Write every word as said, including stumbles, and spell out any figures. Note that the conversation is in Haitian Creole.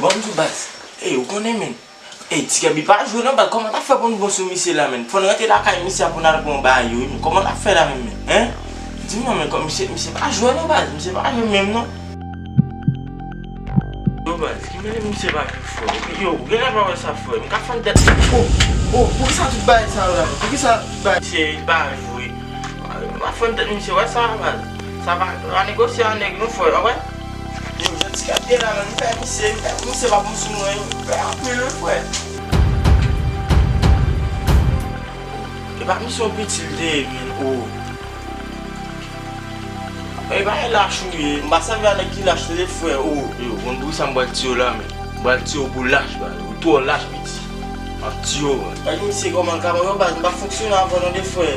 Ban m di w baz. Ey, ou konnen, menn. Ey, Ti Kèbi pa jwe non, baz. Kòman n ap fè pou n bon sou misye la, menn? Fò n rantre lakay misye a pou n al pran bagay yo, wi, menn. Kòman n ap fè la menm, menn? Hein? Di m non, menn, kòm misye, misye pa jwe non, baz. Misye pa jwe menm non. Yo, baz, ki mele misye pa jwe, frè? Yo, ou genlè pa wè sa, frè. M ka fann tèt. Oh, oh, poukisa tout bagay sa yo la, menn? Poukisa tout bagay? Misye, li pa jwe. M ap fann tèt misye, wè sa, baz. Sa pa, pa negosye a nèg non, frè, wè. Yo, jan Ti Kèbi ye la, menn, m pè misye, m pè misye pa bon sou mwen, m pè anpil, wi, frè. E pa misye yon piti l te ye, menn, o. E pa yon lach ou ye, m pa sèvi a nèg ki lach, tande, frè, o. Yo, konn pou sa m pral tiye w la, menn. M pral tiye w pou lach, baz. Ou twò lach, piti. M ap tiye w, baz. Gade misye kòman l ka ban yo, baz, m pa fonksyone avè w non, de frè.